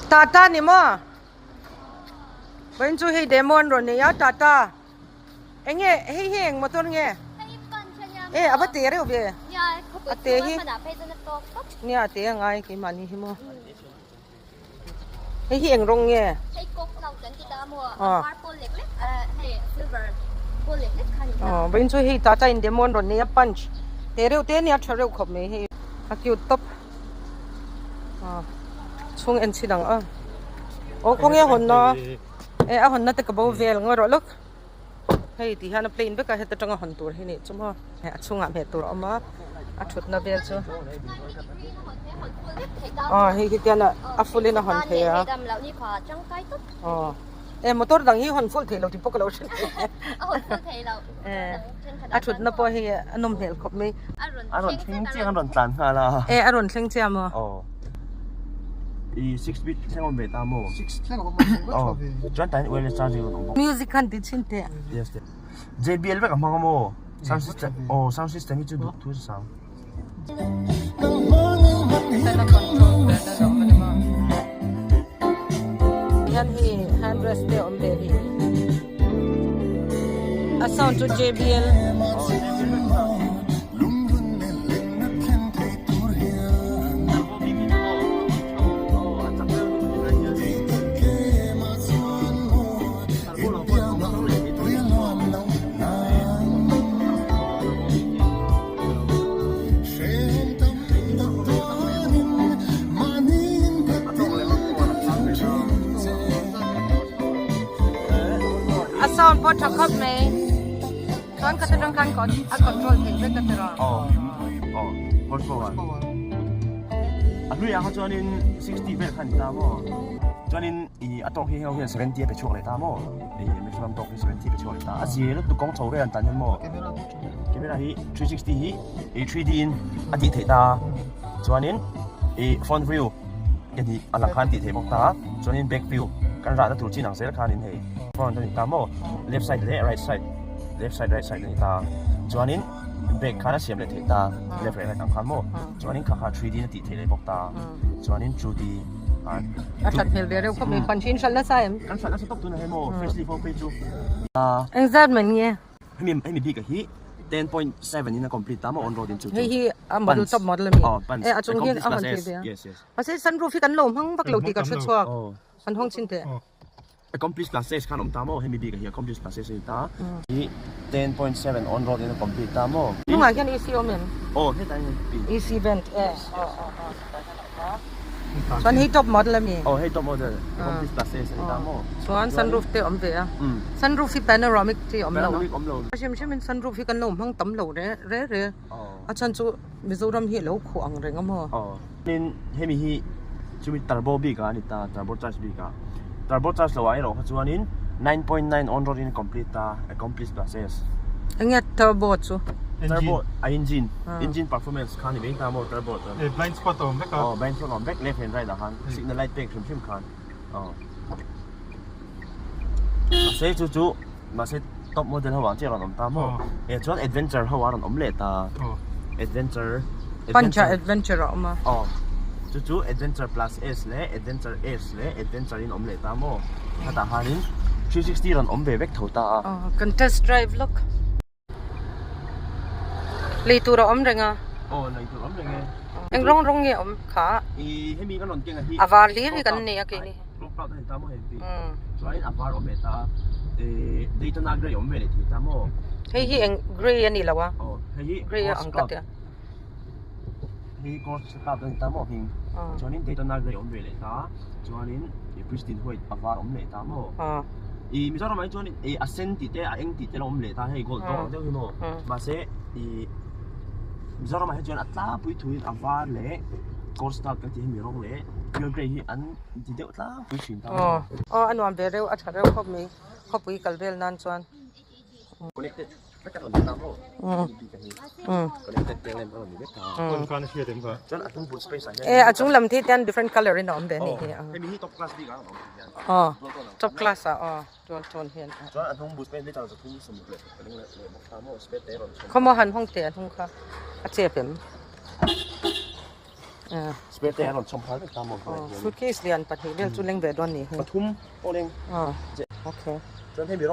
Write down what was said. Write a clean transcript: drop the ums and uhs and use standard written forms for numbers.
Tata ni maw? Vawiin chu hei demo an rawn nei a Tata enge hei hi eng motor nge? E a va te reuh ve a te hi nia a te a ngai keimahni hi maw hei hi eng rawng nge? Aw vawiin chu hei Tata in demo an rawn nei a punch te reuh te ania tha reuh khawp mai hei a cute tawp. Chhung en chhin ang a aw khawnge a hawn na e a hawn na te ka bo vel ngawi rawh lawk hei ti hian a plain vek a heta tanga hawn tur hi ni chu maw hei a chhungah hmeh tur a awm a a thut na vel chu aw hei hi tian a full in a hawn thei a aw e motor dang hi hawn full thei lo tih pawh ka lo hre a thut na pawh hei a nawm hmel khawp mai. A rawn thleng chiang an rawn tlan nghal a. E a rawn thleng chiang maw? Aw. I 6 bit thleng awm ve ta maw? 6 thleng awm ve ta. Chuan tain wireless charging rawn awm bawk. Music khan ti chhin teh. Yes. JBL vek a hmang a maw? Sound system aw sound system hi chu duh thu sang. Hian hi handrest te awm ve hi. A sound chu JBL. A sound pawh tha khawp mai chuan ka atang khan a control thei vek a tiraw. Aw aw horsepower a hnuiah kha chuanin 60 vel kha a ni ta maw chuanin ih a tawk hi heng ho hian 70 a pe chhuak leh ta maw ih maximum tawk hi 70 a pe chhuak leh ta a zir lutuk kawng chho vel an tan hian maw camera hi 360 hi ih 3D in a tih theih ta chuanin ih front view ke hnih a lang khan tih theih bawk ta chuanin back view kan rahna tur chin ang zel khanin hei front a ni ta maw left side leh right side left side right side a ni ta chuanin back khan a siam leh theih ta left leh right ang khan maw chuanin kha kha 3D in a tih theih leh bawk ta chuanin 2D a that hmel ve reuh khawp mai pan hrin hralh nasa em kan hralh nasa tawp tunah hei maw freshly pawh phei chu engzat man nge Hemi hemi bik ah hi 10.7 in a complete ta maw on road in chu chu. Hei hi a model top model a mi. Aw punch. E a chung hian a hawn thei ve a. Yes yes. Mahse sunroof hi kan lo hmang vak lo tih ka hre chhuak. An hawng chin teh. Accomplice plus S khan awm ta maw hemi bik ah hi accomplice plus S a ni ta. Hi 10.7 on road in a complete ta maw. Hnungah hian AC awm em? Aw hetah hian pi. AC vent e. Aw aw aw hetah hian a awm a. Chuan hei top model a mi? Aw hei top model Accomplice plus S a ni ta maw? Chuan sunroof te awm ve a. Sunroof hi panoramic te awm lo a. Panoramic awm lo. A hrim hrim in sunroof hi kan lo hmang tam lo re re re. A chhan chu Mizoram hi a lo khuh ang reng a maw? Aw. Tin hemi hi chumi turbo bik ah a ni ta turbo charge bik ah. Turbo charge lo ah erawh kha chuanin 9.9 on road in complete ta Accomplice plus S. Enge turbo chu? Turbo a engine engine performance kha ni mai ta maw turbo chuan. E blind spot a awm vek a. Aw blind spot a awm vek left and right ah khan signal light pek hrim hrim khan aw. Mahse chu chu mahse top model ho ang chiah a rawn awm ta maw. E chuan adventure ho a rawn awm leh ta. Adventure Punch ah adventure a awm a. Aw chu chu adventure plus S leh adventure S leh adventure in awm leh ta maw. Khatah khanin 360 rawn awm ve vek tho ta a. Aw kan test drive lawk. Lei tur a awm reng a. Aw lei tur a awm reng e. Eng rawng rawng nge a awm kha? I hemi kan rawn keng a hi. A var hlir hi kan nei a keini. Rock cloud a ni ta maw hei pi. Chuanin a var awm leh ta. Daytona grey awm ve leh thei ta maw? Hei hi eng grey a ni lo a. Aw hei hi grey a ang ka tia. Hei hi course cloud a ni ta maw hming. Chuanin Daytona grey awm ve leh ta. Chuanin pristine white a var awm leh ta maw? I Mizoram ah hi chuan i a sen tih te a eng tih te lo awm leh ta hei gold dawng ang deuh hi maw mahse i Mizoram ah hi chuan a tlangpui thuin a var leh course cloud kan tih hi mi rawng leh pure grey hi an ti deuh tlangpui thin ta maw. Aw a nuam ve reuh a tha reuh khawp mai khawpui kal vel nan chuan. Connected vek a rawn ni ta maw connected te lem a rawn ni vek ta. Chuan a hnung bul space ah hian. E a chung lam te hian different colour in a awm ve a nih hi. Hemi hi top class bik ah a awm. Aw top class ah aw tual tawn hian. Chuan a hnung bul space liter 360 leh bawk ta maw space te rawn chhawm. Khawmaw han hawng teh a hnung kha a chep em. Spare te an rawn chhawm phal vek ta maw hnuaiah hian. Suitcase lian pahnih vel chu leng ve dawn ni hi. Pathum pawh leng. Ok. Chuan hemi rawng.